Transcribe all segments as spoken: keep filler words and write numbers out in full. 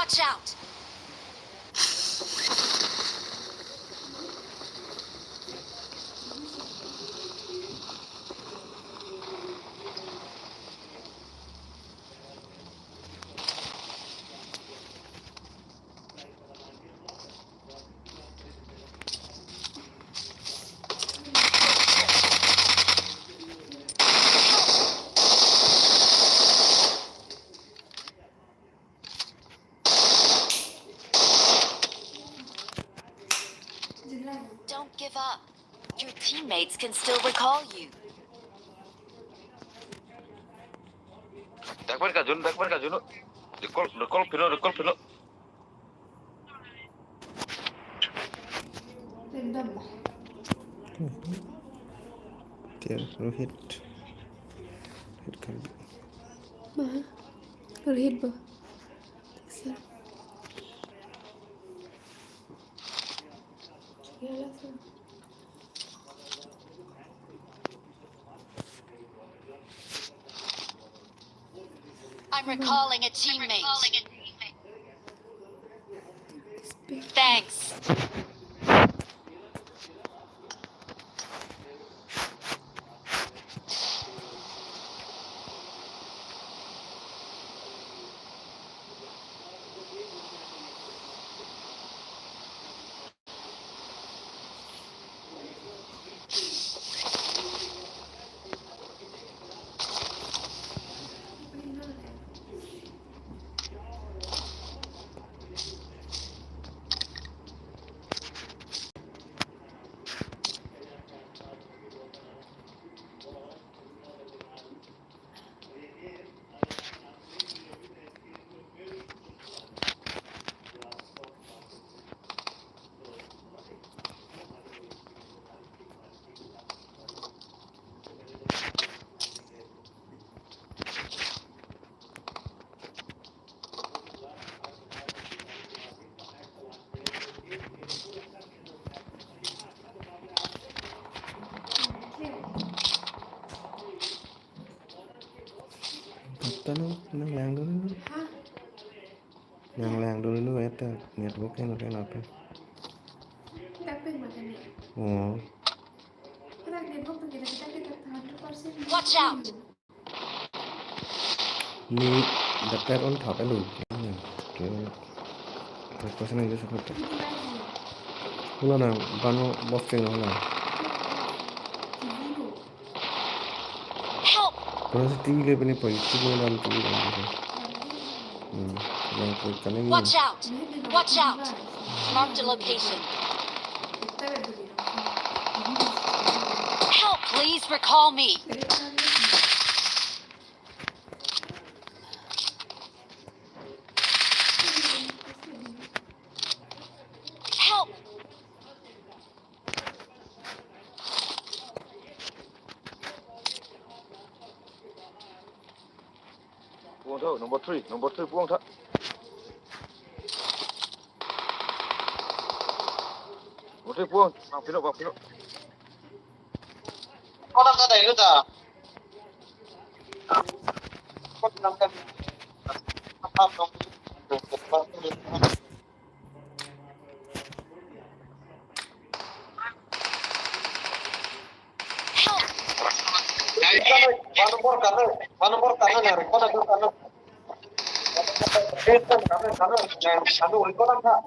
Watch out! Don't give up. Your teammates can still recall you. Dakbar kajun, dakbar kajun. Recall, recall pilo, recall pilo. Ekdom. Tiar Rohit. Rohit Karbi. Maha. Rohit bo. Sa. Yalah, sa. I'm recalling a teammate. Thanks. Tano, nang lang dulu. Ha? Nang lang dulu, eta network yang pakai apa? Kita ping makanya. Oh. Kita network tuh kita, kita, kita hundred percent. Watch out! Ni dapat on thap elu. Hmm, okay. Dapat sana aja seperti. Mula na bano box yang mana? Help! Kalau si T V le pini pagi itu mula dan T V dan gitu. Hmm, yang ke kanan ini. Watch out! Watch out! Marked a location. Help! Please recall me. Help! Puang tho, number three, number three puang tho. Number three puang, bang pilo, bang pilo. Kau nak kata itu tak? Kau nak kata apa? Help! One number kano, one number kano na, record ako kano. One number kano, kano, record ang ha.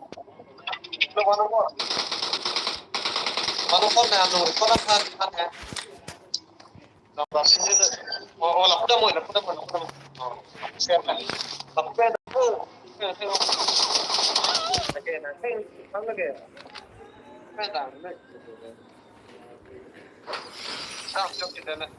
One number. One number na, ano, record ang ha, record ang ha. Oh, oh, lapu damoi, lapu damoi, lapu damoi. Oh, share na. Lapu damoi. Lagi na, lagi na. Ah, jok kita na.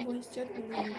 Voice chat dulu.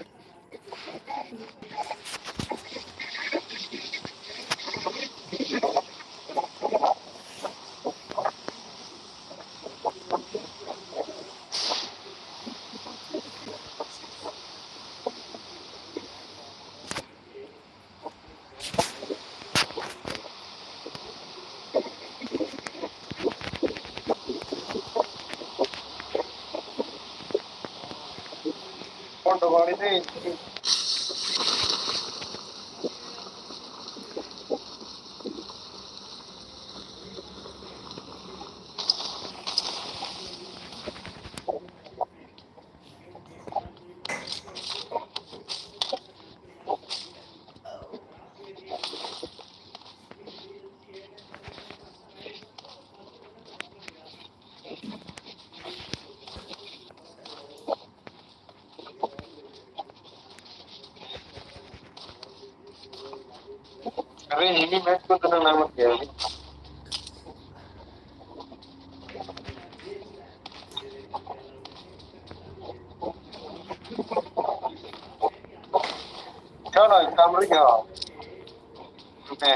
अरे, हिंदी मैच को तो ना नाम क्या है? चलो, कमरे जाओ। ठीक है।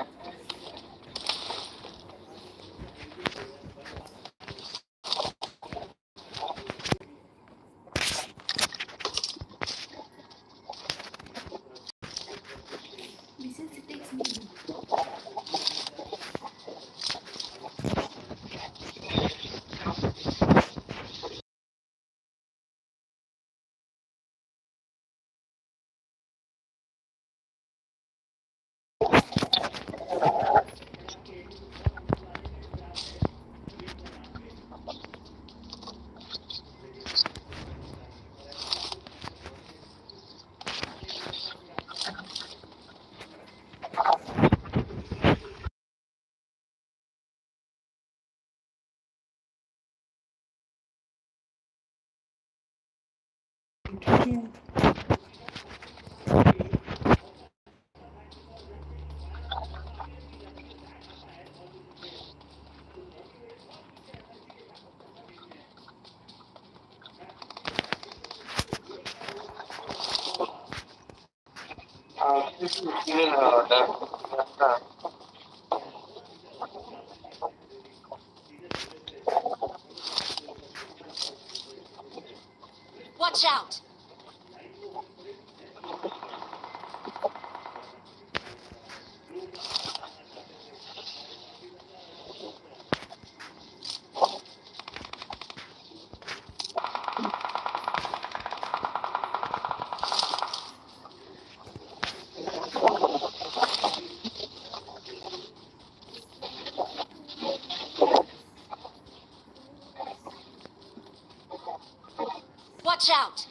This is six minutes. Watch out! Watch out!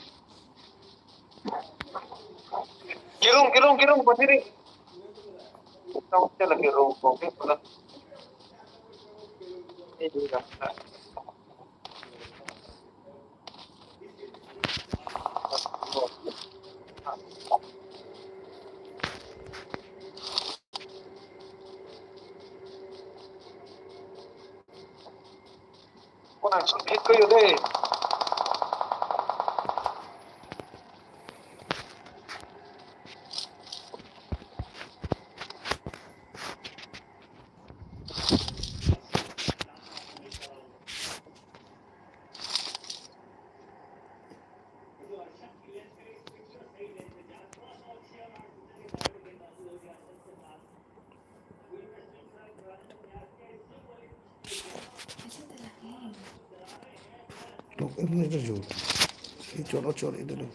Kirung, kirung, kirung, berdiri. Tahu saya lagi rungkong, ya, pernah. Ini juga. Ko nangchun phit ko yo dei. Tok, ini terjun. Ini corot-corot itu loh.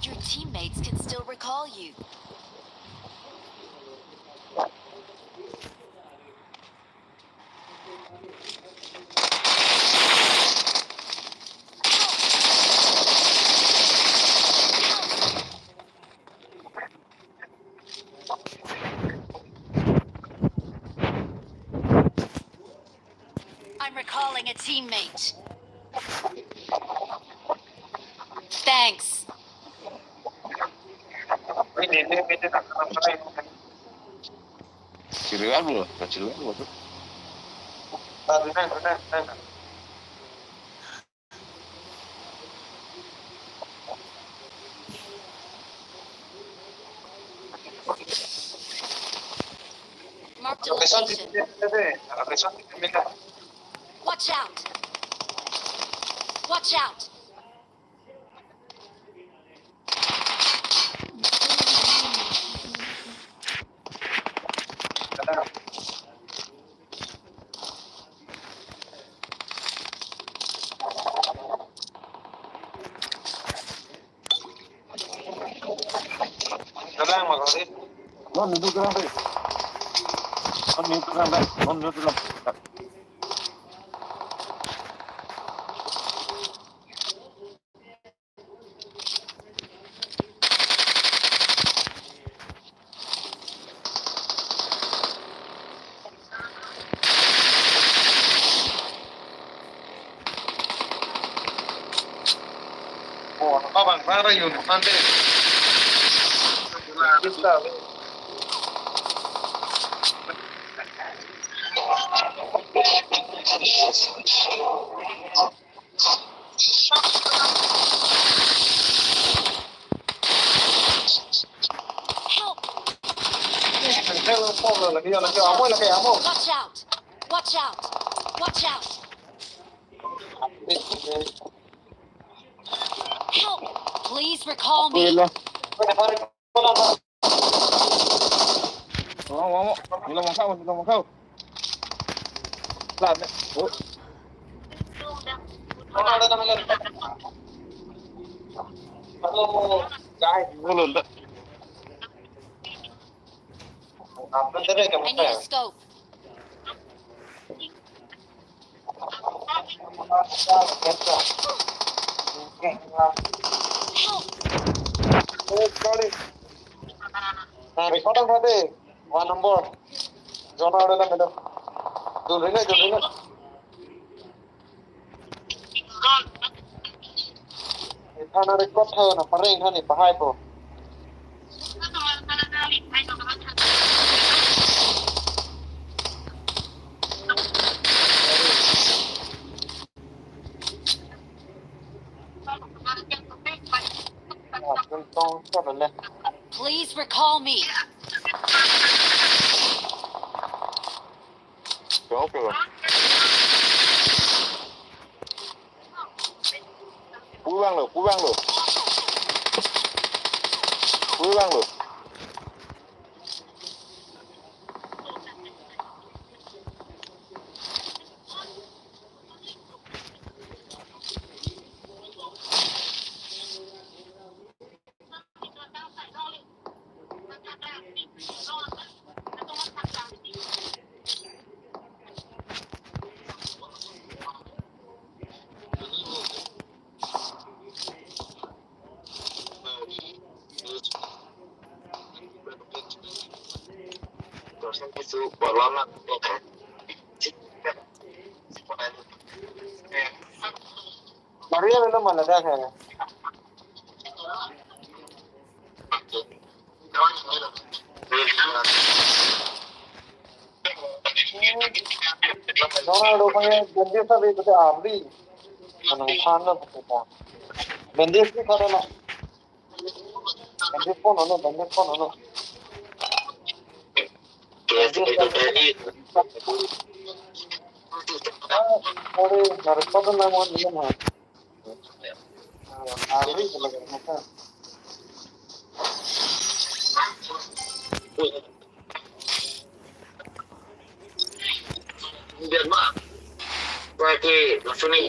Your teammates can still recall you. I'm recalling a teammate. Thanks. Chiriwan mo, chiriwan mo. Marked a location. Watch out! Watch out! Dalang ma kori. Non nuntu kerang deh. Non nuntu kerang deh. Non nuntu kerang. Oh, apa bang? Rara yun, mande. Bisa. Help! Help, help, help, help, help. Watch out! Watch out! Watch out! Help! Please recall me. Ui, lo. Mama, mama. Mula mangkau, mula mangkau. Lah, ne. Oh. Guys, dulu, ndak. I need a scope. Help! Oh, sorry. Nah, record ang tadi. One number. Zona ada lang itu. Dun ri ne, dun ri ne. Iphan record tha na pareng hani pahai po. Ah, kung tong sa bele. Please recall me. Okay. Pulang lo, pulang lo. Pulang lo. Maria, velo mana dah kaya. Zona lo kaya, bandage sa bhi kute aap bhi. Ano, khan na pata. Bandage bhi khara na. Bandage phone ano, bandage phone ano. Bandage phone ano. Ah, sorry, narikot na mo niya na. Ah, sorry, talaga mo ka. Biar ma. Pake, maksudnya,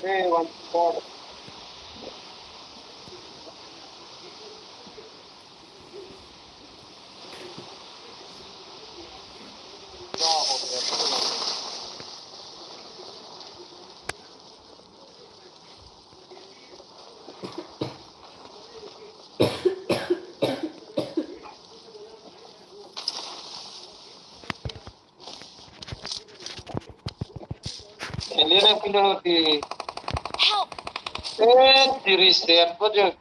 Hey, one four. Elena pino di. Help! Eh, diri set po jo.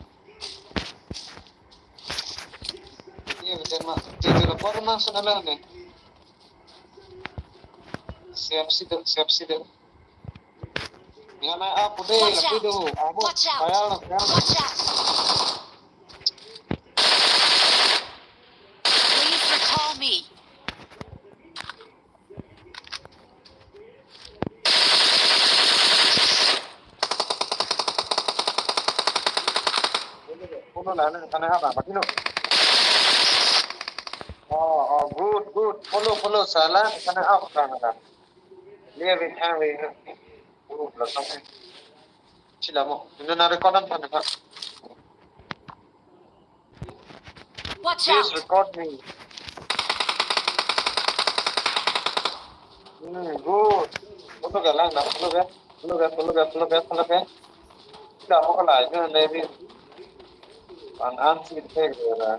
Iya, betul, Mak. Jadi, lapor, Mak, sana lah, nih. Siap sih, dek, siap sih, dek. Dengan naik up, udah, Watch lagi out! Dulu. Abu, Watch out! Bayar, bayar. Watch out! Please recall me. Follow na, na, sana apa? Patino. Oh, oh, good, good. Follow, follow, sana, sana up, sana, sana. Liya, we, ha, we. Good, lo, sana. Sila mo. Ino na record ang sana, ha. Watch out! Please record me. Hmm, good. Follow ka lang na, follow ka. Follow ka, follow ka, follow ka, follow ka. Sila mo ka lang, ino na, we. An, an, si, the, the, the.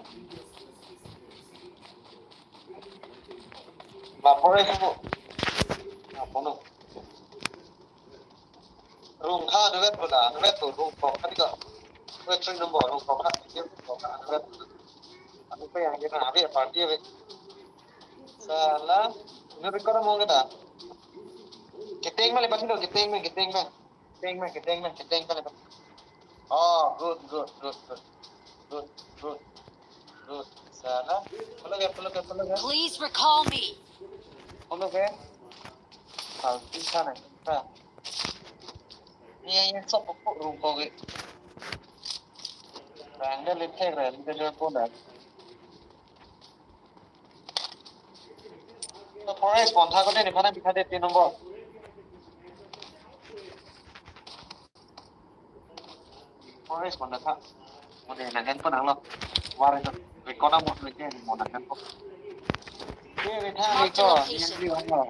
Lapor e kamu. Lapor no. Rungkha dovet bola, dovet tu rungkha kadi ka. Wait, three number rungkha ka. Rungkha ka dovet. Anu pe yang kita hari party ave. Sala, ini record mo kita. Keteng male pati do, keteng me, keteng me. Keteng me, keteng me, keteng me. Oh, good, good, good, good. Good, good, good. Sana. Follow ka, follow ka, follow ka. Please recall me. Follow ka. Hal, isa na, isa. Ini, ini sok pokok rungkha ke. Rang dia lecek, rang dia pun dah. Forest pon tha ko de, ne phana bikha de tin nombor. Forest pon tha. Mo de nang handphone nang lo. War itu. Record mo de ke mo nang handphone. Ke re tha Marked a record. Location. Ni di ong lo.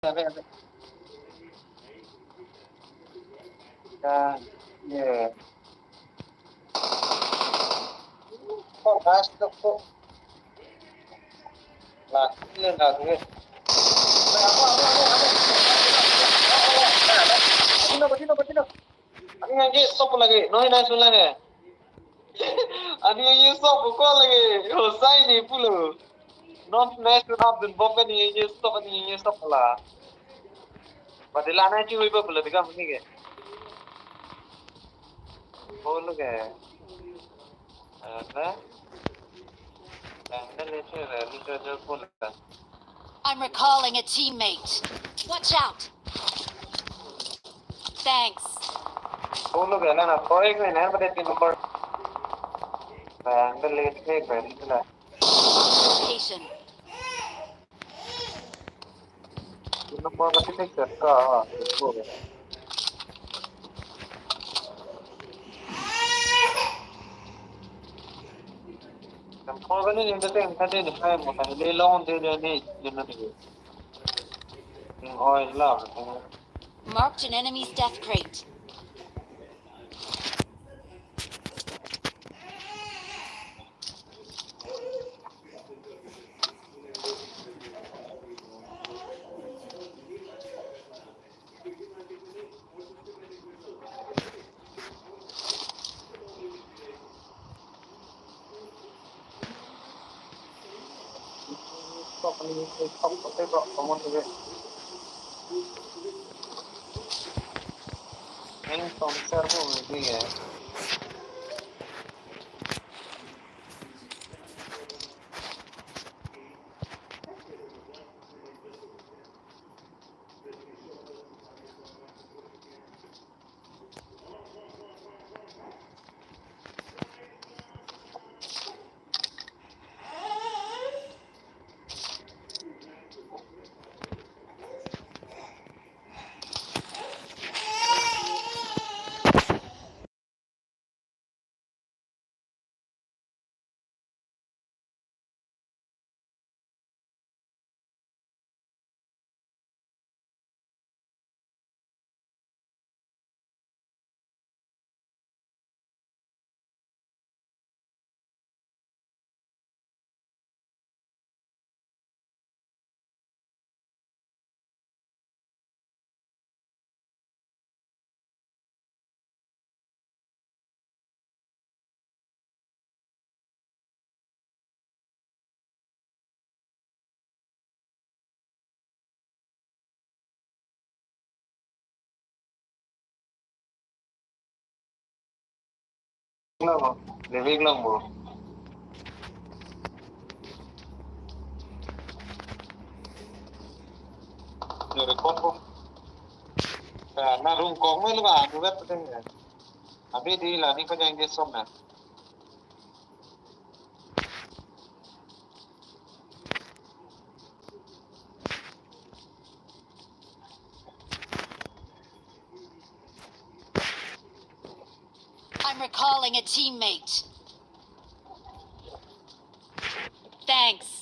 Ave, ave. Ya, ya. Kok gas kok, kok. Lah, ini lah, ini. Apa, apa, apa, apa? Patino, patino, patino. Ani yang ke stop lagi. No, ini sulang ya. Ani yang stop ko lagi. Hosai ni pulo. Non national up dun bom kan ni yang stop, ani yang stop la. Padahal na chui ba pulo tiga menit ke. Pulo ke. Apa? Tanggal itu ya, itu aja pulo. I'm recalling a teammate. Watch out! Thanks. Pulo ke na, na, proyek ni na, pada tin number. Tanggal itu ke, itu na. Location. Number pati check ka, ha, check ko. Number ka ni, ni, ni, ni, ni, ni, ni, ni, ni, ni, ni, ni, ni. Ni, oh, la. Marked an enemy's death crate. Ini konser pun dia. Lang, living lang, bro. Nuri konpo. Ya, na room kong mo lo ba, tu vet pateng ya. Abi di la ni ko jang je som na. I'm recalling a teammate. Thanks.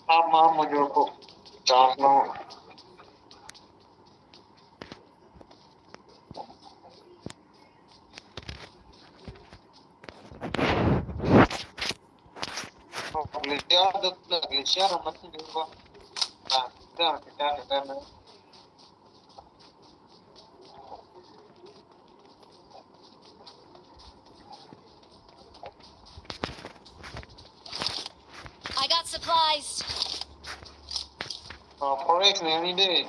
Ama mujurku chance no. Glacier, glacier, mati dulu. Nah, kita, kita, kita. I got supplies. Oh, four X ni, ini deh.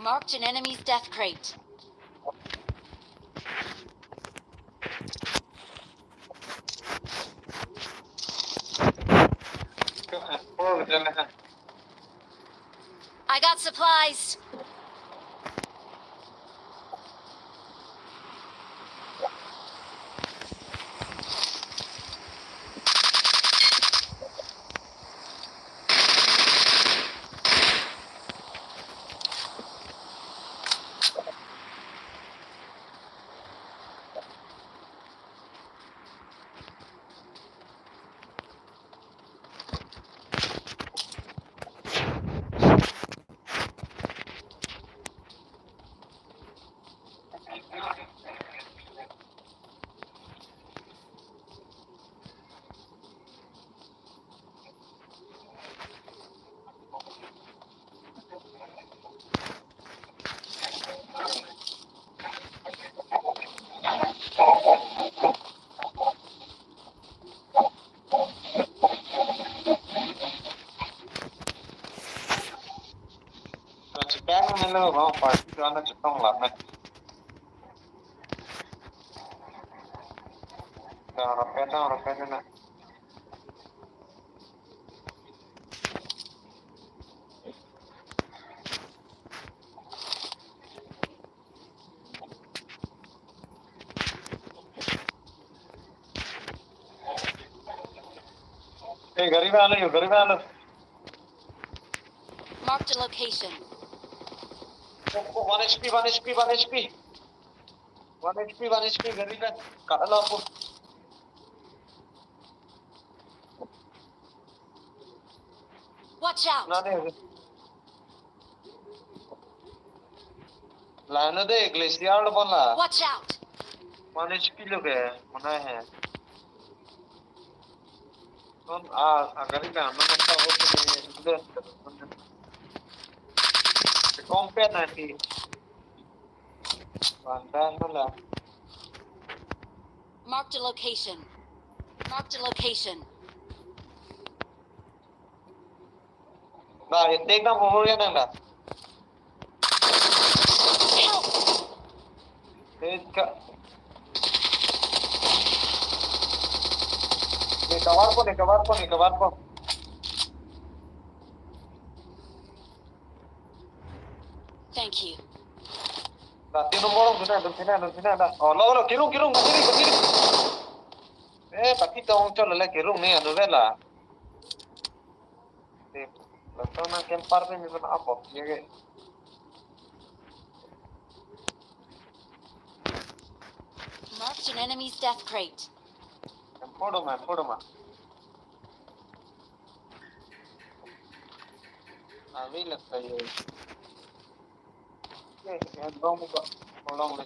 Marked an enemy's death crate. I got supplies. Kachipeng nelo, bang party do-an chetong lam eh. Dah rapet, dah rapet na. Eh, gari mein aalo, gari mein aalo. Marked a location. Oh, oh, one H P, one H P, one H P. One H P, one H P, gari mein. Kat alam ko. Watch out! Nani? Lana de glacier lo bola. Watch out! One H P lo ke, mana hai? Kon a, a gari ka, mana sa ho ke, de. Kompet nanti. Banda mala. Marked a location. Marked a location. Ba, take down humor yan nang da. Help! Take ka. Ne cover po, ne cover po, ne cover po. Thank you. Pati nomor dun na, dun sina, dun sina da. Oh, lo, lo, kirung, kirung, kiri, kiri. Eh, pati tong chol le kirung ne, anu vela. Eh, lo to na kempar pe ni na apop ye ke. Marked an enemy's death crate. Em photo ma, photo ma. Avi lagta ye. Ye, ye, dong ba, dong le.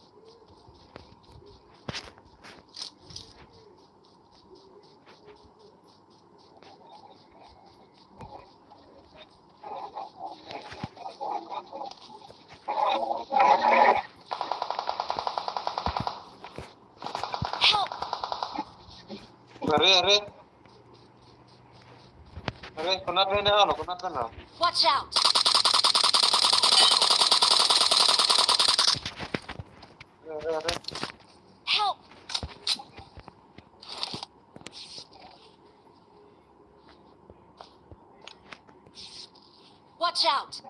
Help! Are, are. Are, konat pen alo, konat pen alo. Watch out! Are, are, are. Help! Watch out!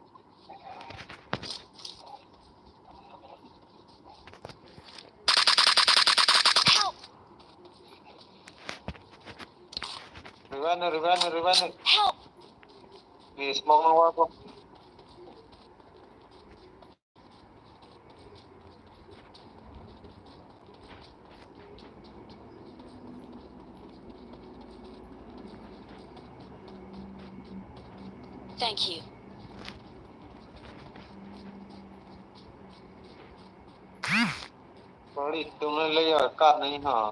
Help! Revive, revive, revive. Help! Ni smoke nang wako. Thank you. Sorry, tum le ya kat nahi ha.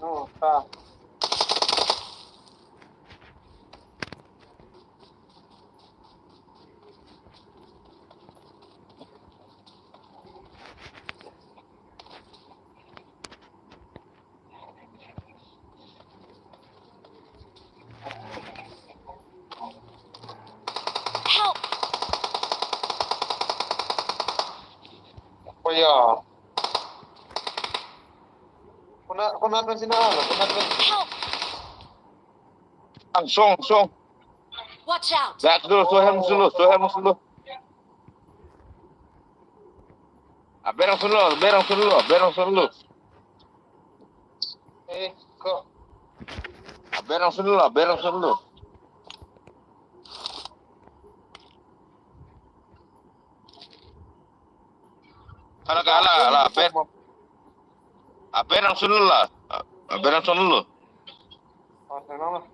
Oh, ka. Help! Oh ya. Konat, konat pen sina, konat pen. Help! Angsong, song. Watch out! Dak dulu, sohem sulu, sohem sulu. Aber angsong lo, aber angsong lo, aber angsong lo. Eh, kok. Aber angsong lo, aber angsong lo. Hala ka, hala, hala, aber. Aber angsong lo la. Aber angsong lo. Oh, tenang lah.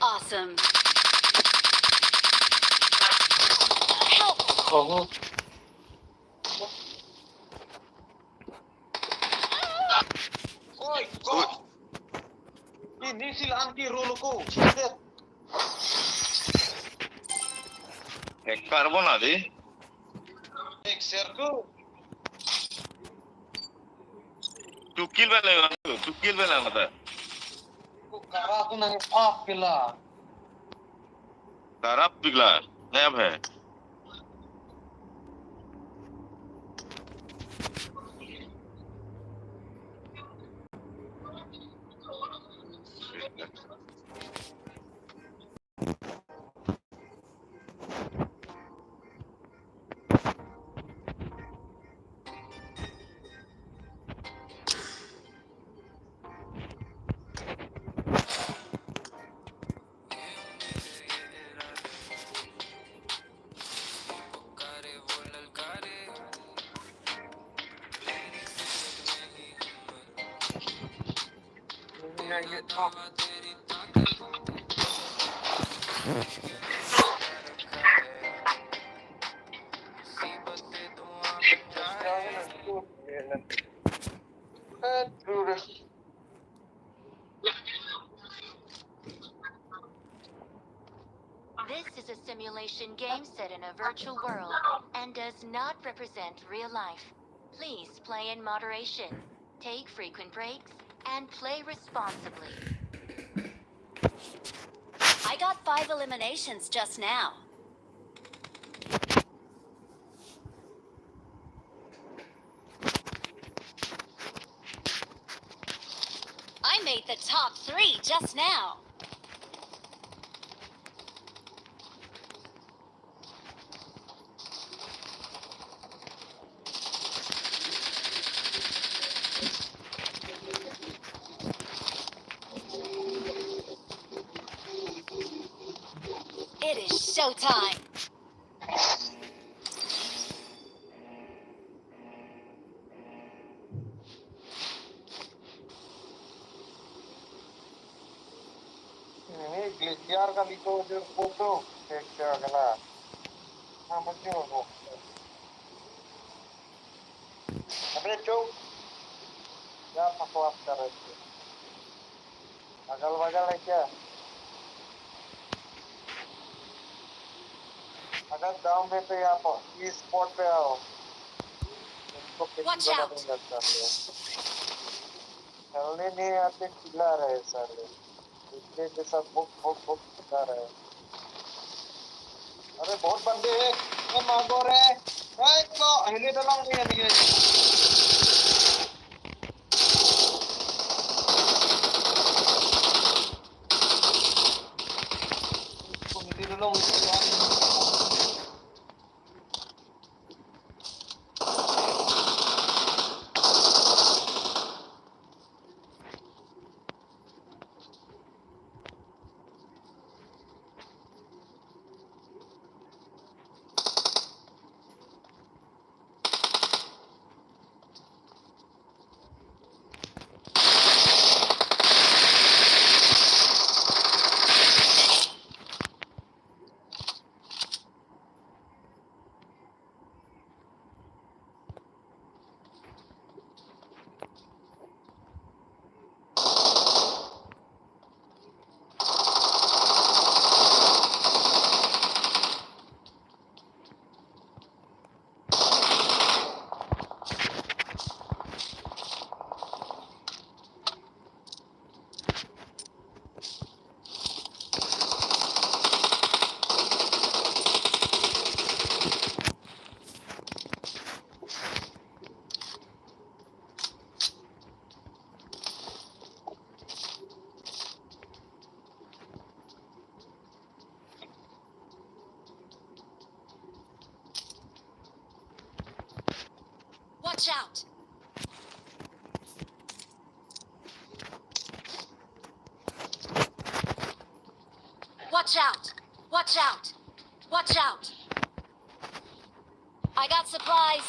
Awesome. Help! Oh. Oi, kok. Ini si Lanti rolo ko. Hacker bona di. Hacker ko. Two kill bela, two kill bela mata. Ko kara ko nang up kila. Tarap pigla, nayab hai. This is a simulation game set in a virtual world and does not represent real life. Please play in moderation, take frequent breaks, and play responsibly. I got five eliminations just now. I made the top three just now. Showtime. Ini glitch ya kali ko, jor foto. Cek cek kena. Nama cek. अबे चुप। क्या बकवास कर रहे थे? अगल बगल है क्या? अगर गांव में तो यहाँ पर इस स्पॉट पे आओ। तुमको खेती Watch बना out. दूंगा सामने। खेलने नहीं आते, चिल्ला रहे साले। इतने के साथ भुक, भुक, भुक चिल्ला रहे। अरे, बहुत बंदे हैं। ए, मांगो रे। ए, तो, हिली तो लाओ, नहीं, नहीं, नहीं। हिली तो लाओ, नहीं, नहीं। Watch out! Watch out! Watch out! Watch out! I got supplies.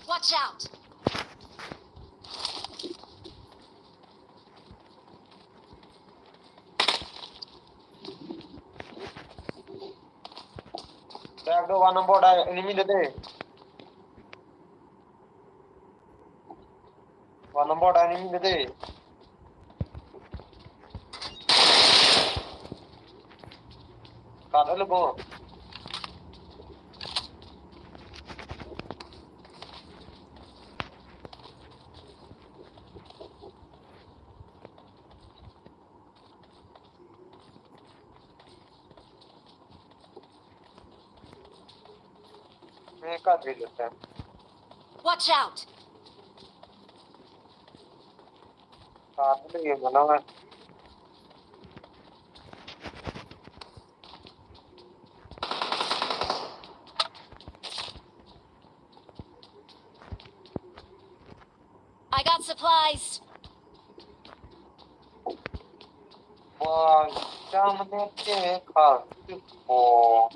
Watch out! Tag do one number da enemy de de. One number da enemy de de. Cut hello bo. Watch out! I got supplies. Wah, kita menit ke kau. Oh.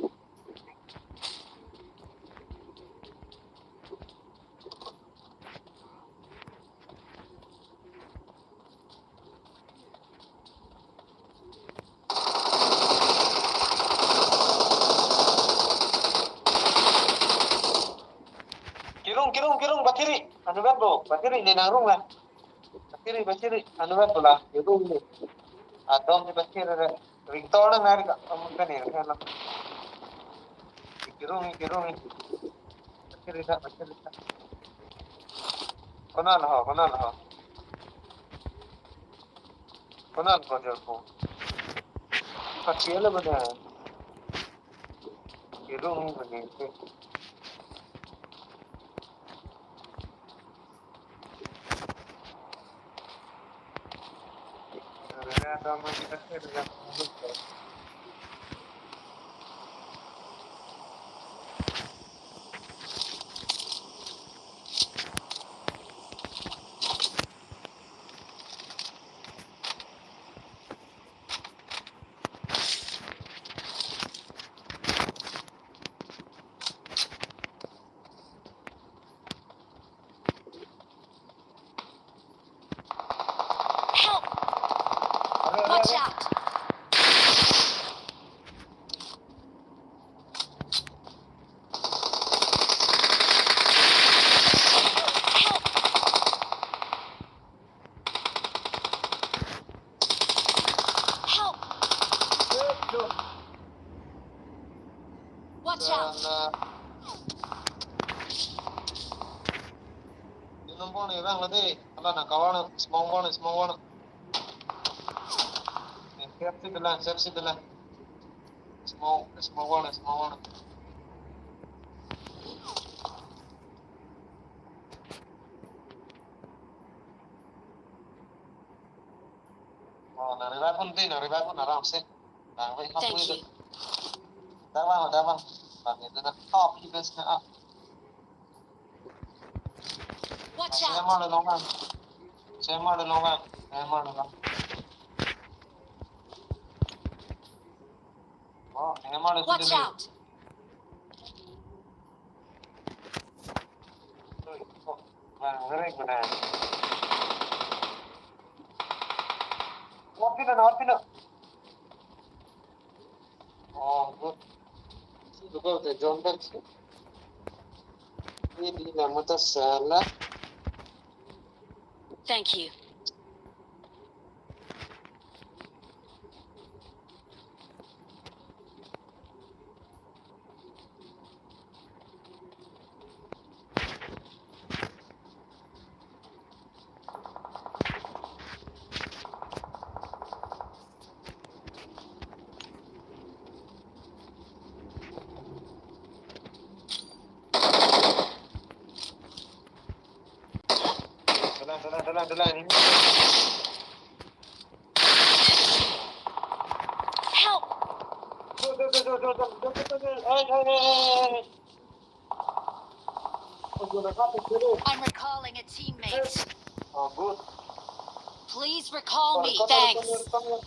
Kirung, kirung, kirung, batiri. Anu kan bo, batiri ne nangrung lah. Batiri, batiri, anu kan bo lah. Kirung ne. Adom ne batiri re. Ringtone nang nari ka, kamu kan ya, kan. Kirung, kirung. Batiri tak, batiri tak. Konat ho, konat ho. Konat ho, dia ko. Kacil lah mana. Kirung mana itu. Ada, ada, ada, ada. Watch out! Help! Help! Watch out! Di number ni bang lagi. Ala na kawan, small one, small one. Safety dala, safety dala. Small, small one, small one. Oh, na revive pon di, na revive pon aram se. Nang wei hap. Thank wei you. Dak bang, dak bang. Bang itu na top, he best na up. Watch out! Saya mau lelongan. Saya mau lelongan. Saya mau lelongan. Oh, saya mau lelongan. Watch out! Bang, very good. What you know, what you know? Oh, good. Look at the John Benson. Ini nama tas salah. Thank you. Dalan, dalan, dalan, dalan. Help! Jor, jor, jor. Ay, ay, ay, ay, ay. Oh, jor, jor, jor, jor. I'm recalling a teammate. Oh, good. Please recall me. Thanks. Record, record, record, record.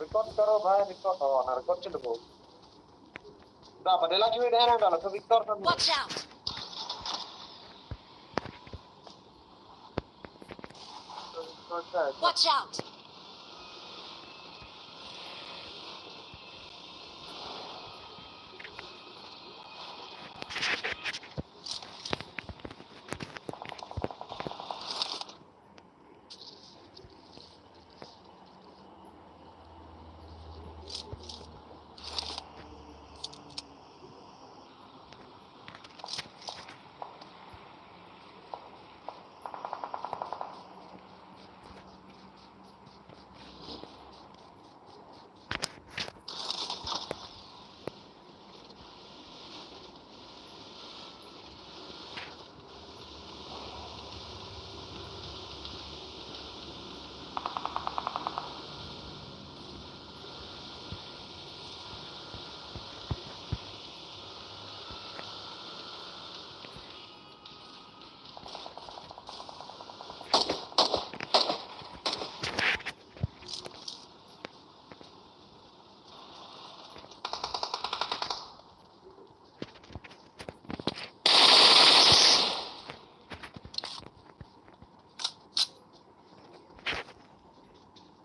Record karo bhai, record. Oh, na record chalo. Da, padela chui deh na, da, laso Victor kan. Watch out! Watch out!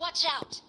Watch out!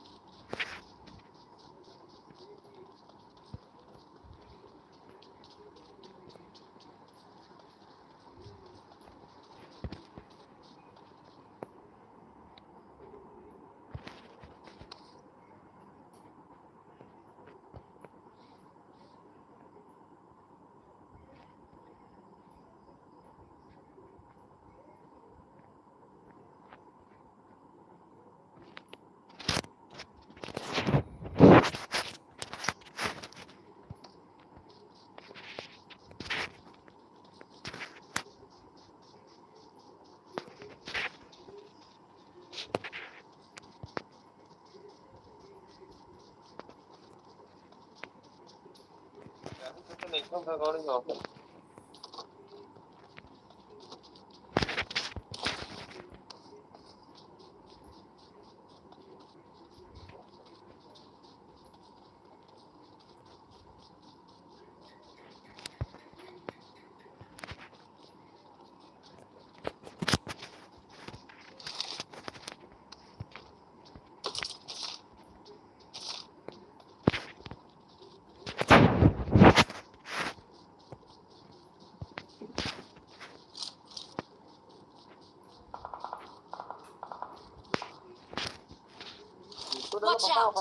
Watch out!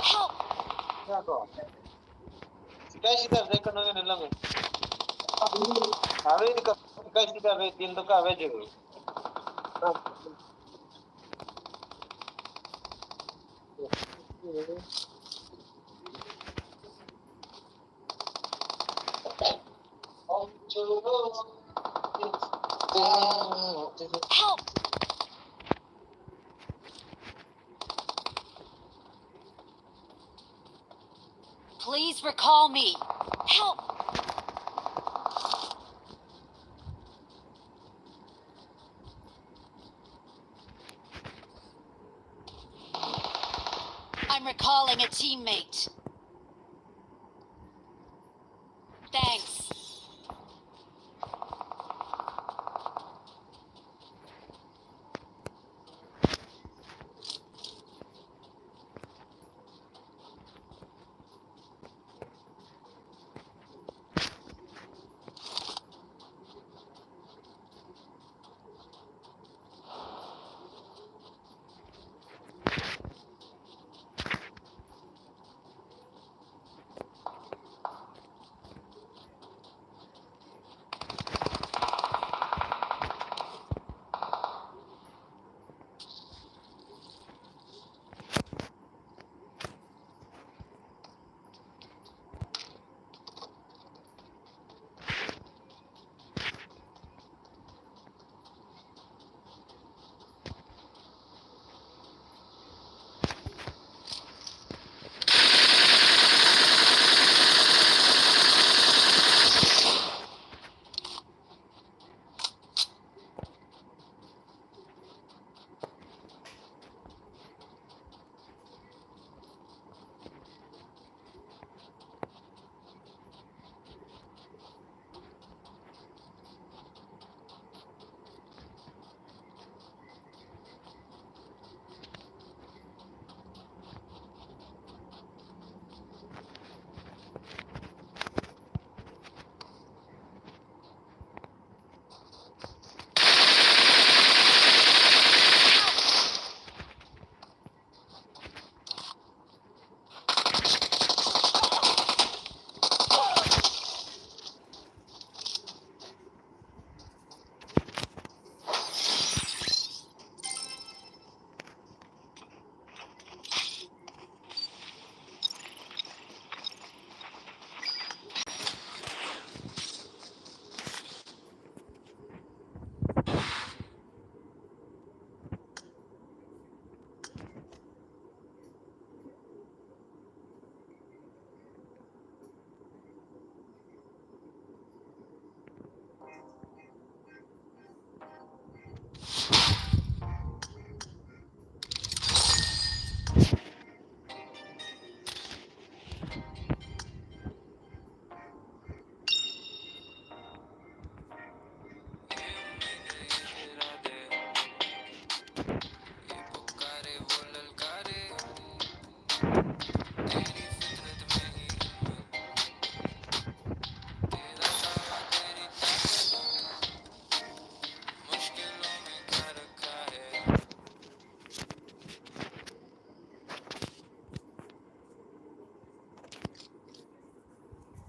Help! Sikai sita ave kono ke nelang. Ave di ka, sikai sita ave, tin to ka ave je. Help! Please recall me. Help! I'm recalling a teammate. Thanks.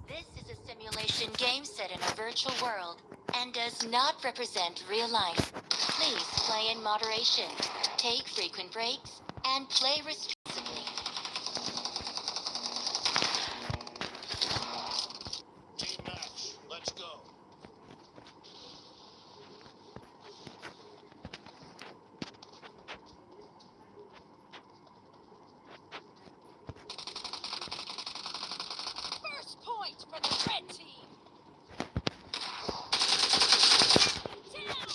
This is a simulation game set in a virtual world and does not represent real life. Please play in moderation, take frequent breaks, and play responsibly. Team match, let's go. First point for the red team. Down.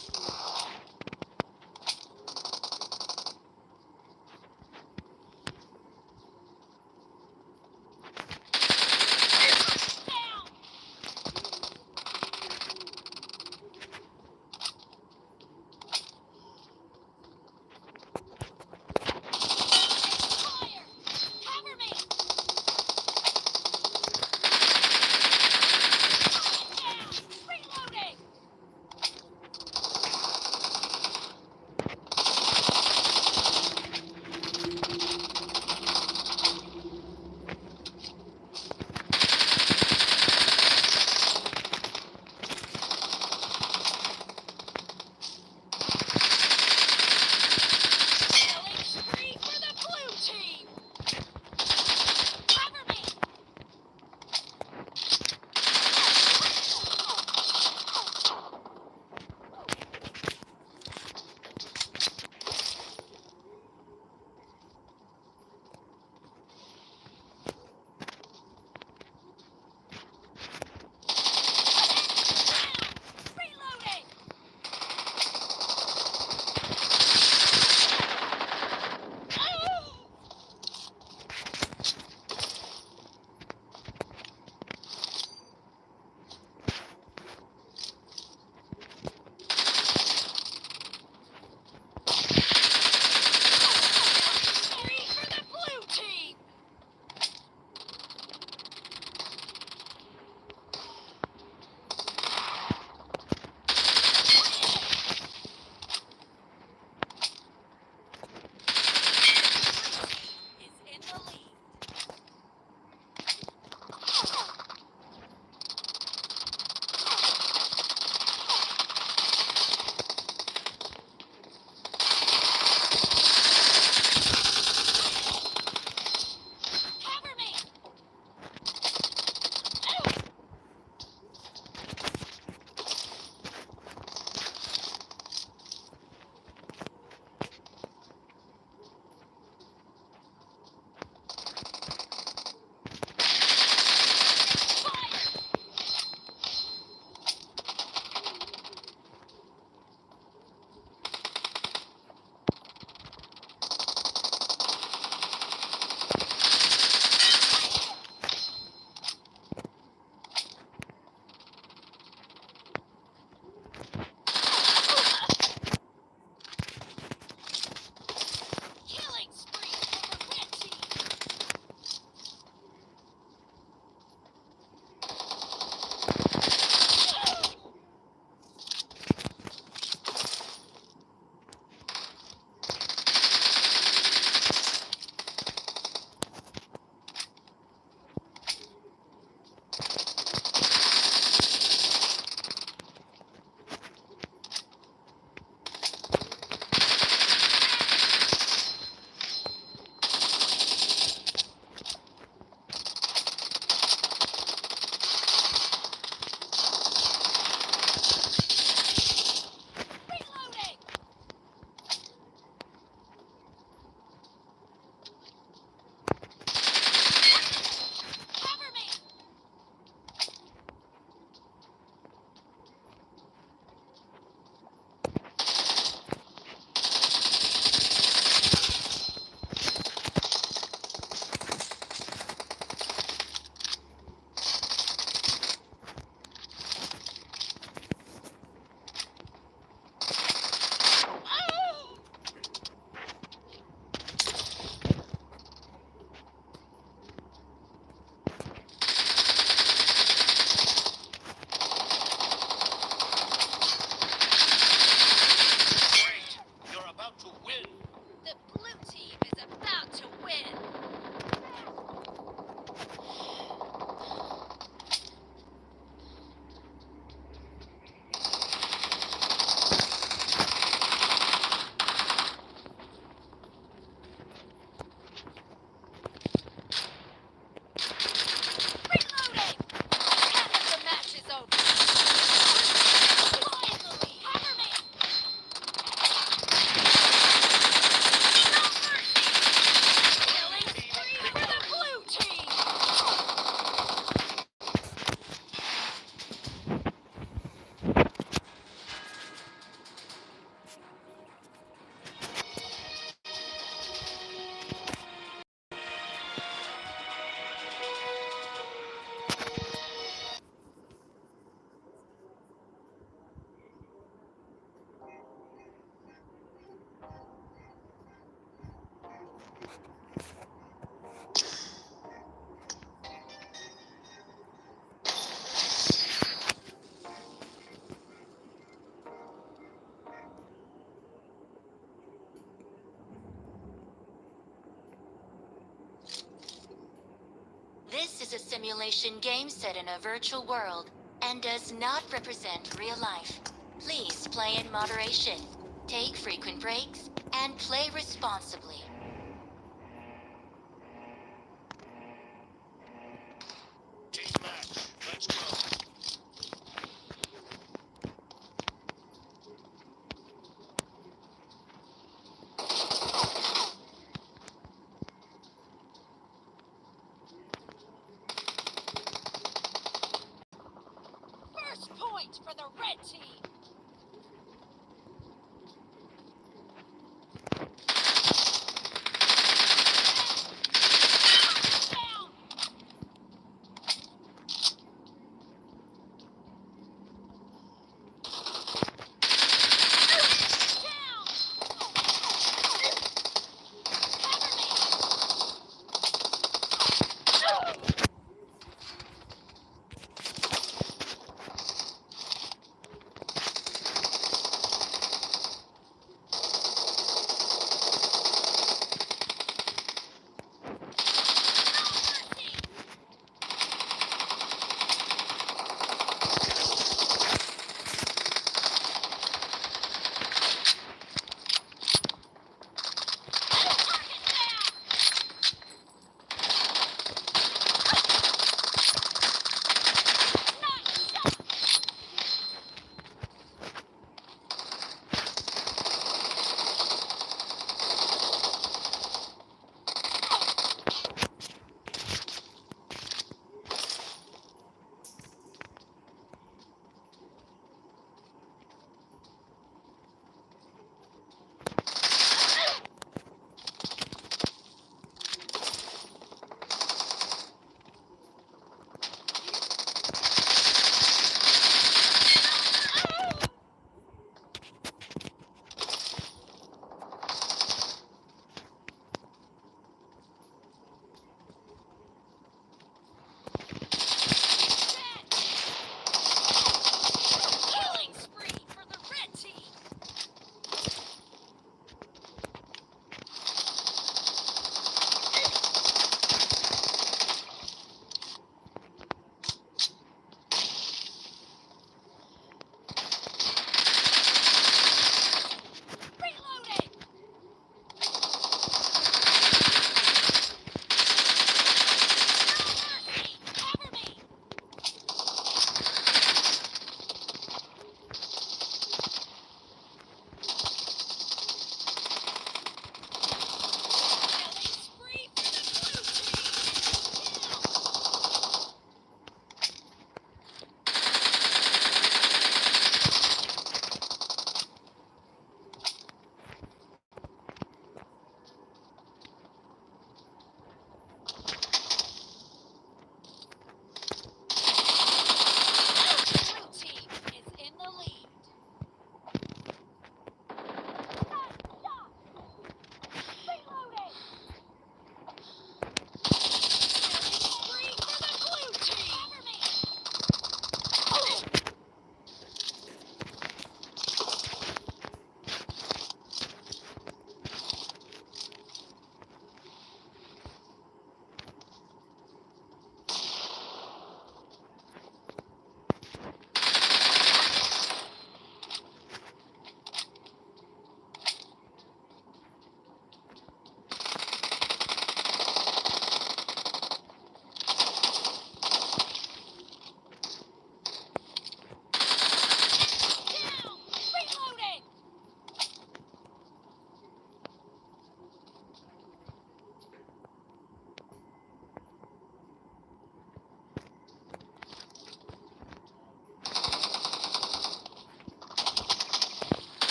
simulation game set in a virtual world and does not represent real life. Please play in moderation, take frequent breaks, and play responsibly.